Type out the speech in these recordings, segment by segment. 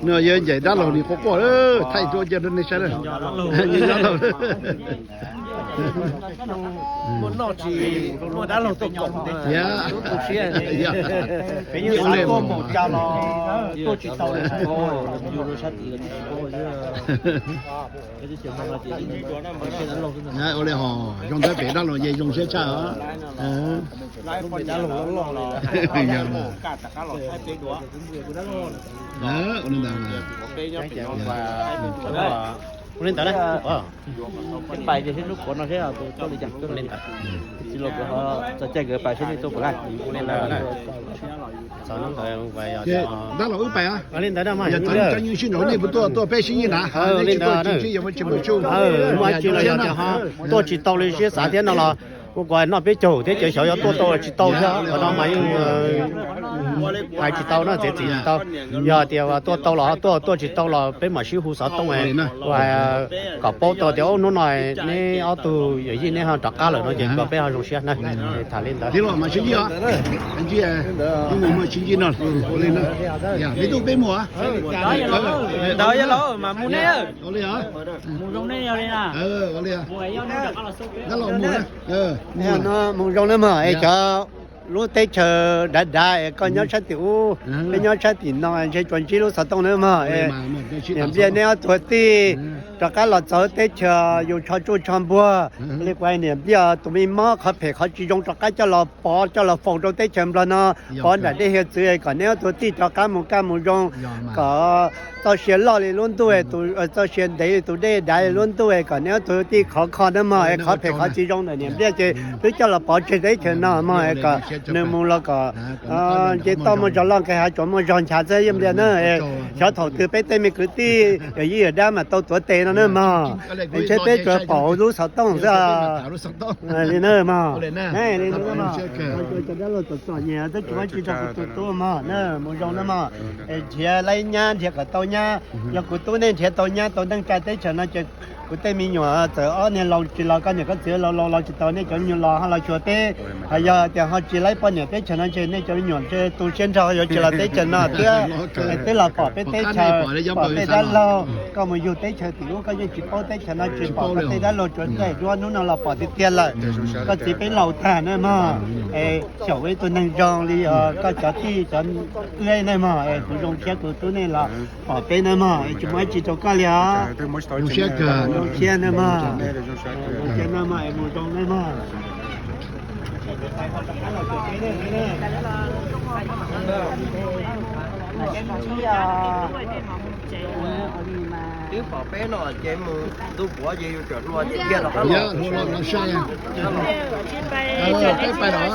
No yog ncaim dab laug nws quaj quaj, thaij rau cia rau nej saib na. Nyob dab laug. Muaj noj tsis muaj dab laug tuaj koom, yog, peb yeej xav tuaj mus cas los tuaj tsis tau li. Ua li hos zoo thawj pem dab laug ces zoo siab tshaj os. Ua li ntawd, ua li ntawd na. Pais ces seb lub qhov no seb tus tau li cas, ua li ntawd. Tsis los kuv ho txog caij nkawd pais seb nej tuaj puas laij. Ua li ntawd na. Dab laug wb pais, ua li ntawd na, yog txawm cov nyob sib nraud nej puas tuaj, tuaj peb sib nyiag na, nej tsis tuaj tsis ntsib yog muaj tsis mus tsuj. Muaj tsis los yog tias ho tuaj tsis tau li siab xav thiab no los ua kuv noj peb caug thiab ces xyov yog tuaj tau los tsis tau thiab. Qhov no mas yeej hais tsis tau no, txiav txim tsis tau. Yog tias tuaj tau los tuaj, tuaj tsis tau los peb mam sib hu xov tooj kom paub tau tias hnub no neb ob tug yawm yij neb ho rov qab lawm no ces kom peb ho zoo siab na. Tham li ntawd. Ntawd yog los, peb mus. Ntawd yog los mas mus neb. Mus zoo neb yog li na. Dab laug mus, mus zoo na mog es cov lub teb chaws dav dav es koj nyob sab tim ub, peb nyob sab tim no ntshe tsuas ntsib lub xov tooj na mog. Niam Npliaj neb ob tug tij rov qab los txog teb chaws yus tsho tsuj tsho npuag li kuv hais, niam Npliaj tus me mob qhov phem qhov tsis zoo rov qab coj los pov coj los faus rau teb chaws Nplog no, pov nram dej hiav txwv kom neb ob tug tij rov qab mus kaj mus zoo, kom txoj sia loj li lub ntuj, txoj sia ntev li tus dej, dav li lub ntuj, kom neb ob tug tij khov kho na mog. Es qhov phem qhov tsis zoo ntawm niam Npliaj ces twb coj los pov tseg teb chaws no mog, kom nws mus los kom nce toj muaj zog loj nqis hav tsuas muaj zog nchav xwb Npliaj na. Xyov thaum twg peb tej me kwv tij yawm yij yawm dab mam tau tuav tes no na mog. Ntshe peb tsuas pom lub xov tooj xwb li na mog. Cov dab laug txom txom nyem twb tsis muaj tsis tau kuv tus tub mog na, mus zoo na mog. Nrhiav laib nyab nrhiav kom tau nyab, yog kuv tub nej nrhiav tau nyab tau neej tsa teb chaws no ces kuv tej me nyuam txawm ob niag laus tsis los, koj niam koj txiv laus laus los tsis tau, nej cov me nyuam los ho los xyuas peb. Ho yog tias ho tsis laib poj niam teb chaws no ces nej cov me nyuam tu siab nrho yuav tsis los teb chaws no thiab. Twb los pom peb teb chaws, pom tej dab laug, koj mus yug teb chaws tim ub koj yeej tsis paub teb chaws no, tsis pom koj tej dab laug tsuas daim duab, hnub no los pom tiag tiag lawm. Koj txiv peb laus tag na mog, es xyaum ua ib tug neeg zoo li koj cov tij cov wb na mog, es kuv zoo siab kuv tub nej los pom peb na mog, es tsis muaj dab tsi rau koj li os. Zoo siab kawg, zoo siab na mog, zoo siab na mog, es mus zoo na mog. Twb pom peb no ces mus ntu puav ces yus tseem hluas tiag tiag los qab los. Yog hluas los los sai. Peb pais los.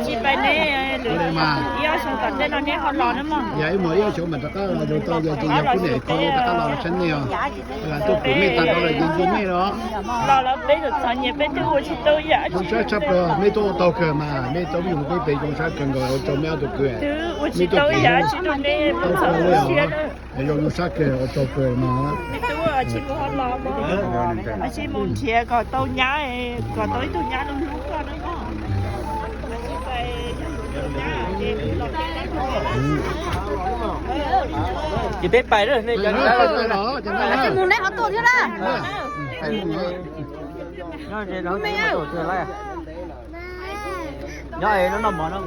Tsis pais ne, ib ob xyoo tom ntej no neb ho los na mog. Yog ib muag ib ob xyoo mas rov qab los tau, yog ces yog kuv niam kho rov qab los saib nej os. Tuaj pum mej tag nrho los yeej ncig mej los. Los los peb txom txom nyem peb twb ua tsis tau yam. Zoo sab tshaj plaws mej tuaj ua tau kawg mas mej tau me nyuam peb pem zoo sab kawg nkaus ua rau mej ob tug kwv. Twb ua tsis tau yam tsis rau nej pub txhawb siab na. Zoo sab kawg ua rau kawg mas. Mej tub tsis mus ho los mog, tsis mus nrhiav kom tau nyab, kom tau ib tug nyab hlub hlub koj na mog. Ces peb pais na, nej cov nyab los. Mus neb ho tuaj thiab na. Nyob es no noj mov no.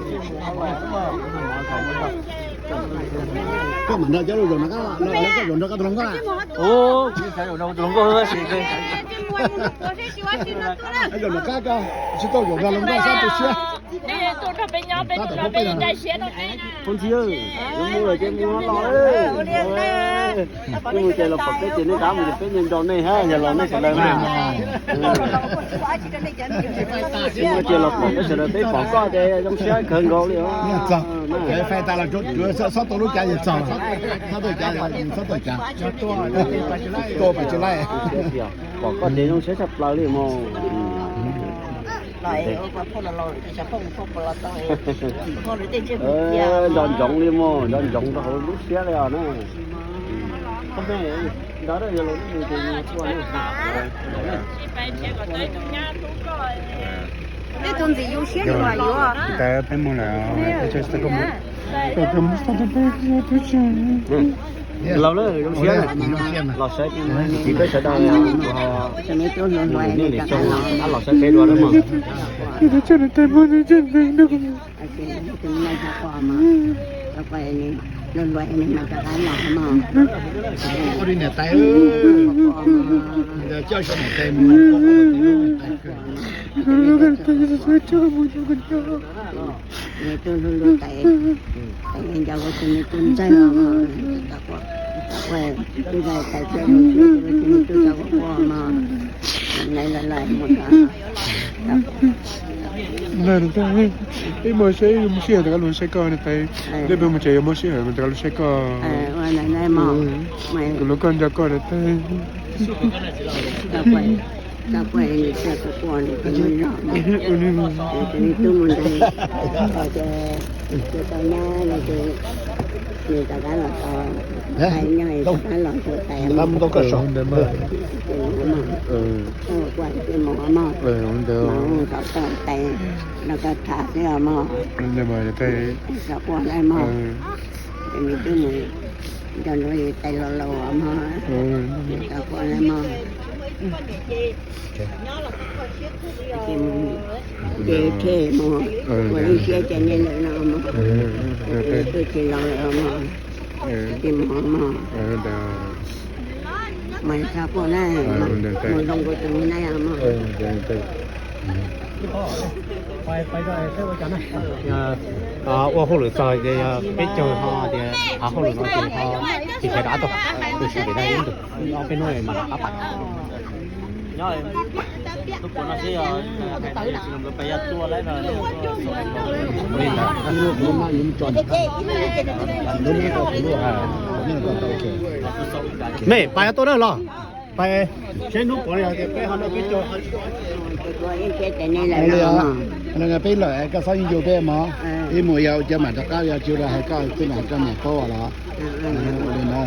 Koj mam nrog cov zaum no, koj zaum nrog koj tus hluas nkauj. Ub, zaum no tus hluas nkauj xwb. Zaum no koj, koj tsis tau zaum nrog hluas nkauj sab tu siab. Tus ntxhw, yuav mus lawm ces mus los. Mus ces los pom peb ces nej rov mus ces peb nco nco nej hab yog los nej sawv daws na. Mus ces los pom peb sawv daws, peb pom koj ces zoo siab kawg nkaus li os. Fais tas los tsuav txhob tau lub cav yog txog, txhob tau cav, txhob tau cav. Tuaj pais tsis laij. Pom koj ces zoo siab tshaj plaws li mog. Nco ntsoov li mog, nco ntsoov rau hauv lub siab li os na. Ntawd yog los nej mus ces tua nej. Tej tus ntxim zoo siab li mas yuav. Peb mus lawm, peb tsis tau koj mus. Laus lawm, zoo siab na. Los saib txiv peb sawv daws, nej niam txiv los saib peb dua na mog. Tus hlub hlub tais, tais nco tus me tub ntxawg os, tus tais tais tais tus me tub tau quaj quaj mog, nai lawm lawm mus Ib muaj sij hawm rov qab los saib koj na tais. Ib pliag mus tsev yuav muaj sij hawm rov qab los saib koj. Kuv hlub koj nco koj na tais. Tau quaj, tau quaj, nws txawj quaj quaj nws tus me zog, nws tus me tub mus nrog, ces tau nyab no ces nws rov qab los tau, tais nyob rov qab los tau tais mus, ntawd mas, tau quaj ces mus mog, mus tau tau tais los tau tham xwb os mog, tau quaj lawm mog, ces nws twb mus nrog luag tais laus laus os mog, tau quaj lawm mog. Ces mus, ces thiaj mus ua lub siab ces nej lawm no mog, ces tuaj tsis los lawm mog, ces mus mog, mas txhob quaj na, mus zoo nkaus tus me na mog. Ua hauj lwm txog ces yog peb caug ho tias hauj lwm no ces ho tsis sawv rov qab tuaj, tab sis pem no ib ntus ob peb hnub mas rov qab pais. Mej, pais tuaj na los? Pais, seb hnub puav li tias peb ho noj peb caug. Peb lawm, koj txhob yeej yug peb mog. Ib mus yog ua cas mam rov qab, yog tsis ua li hais koj, tsis mam koj niam paub los. Ua li na.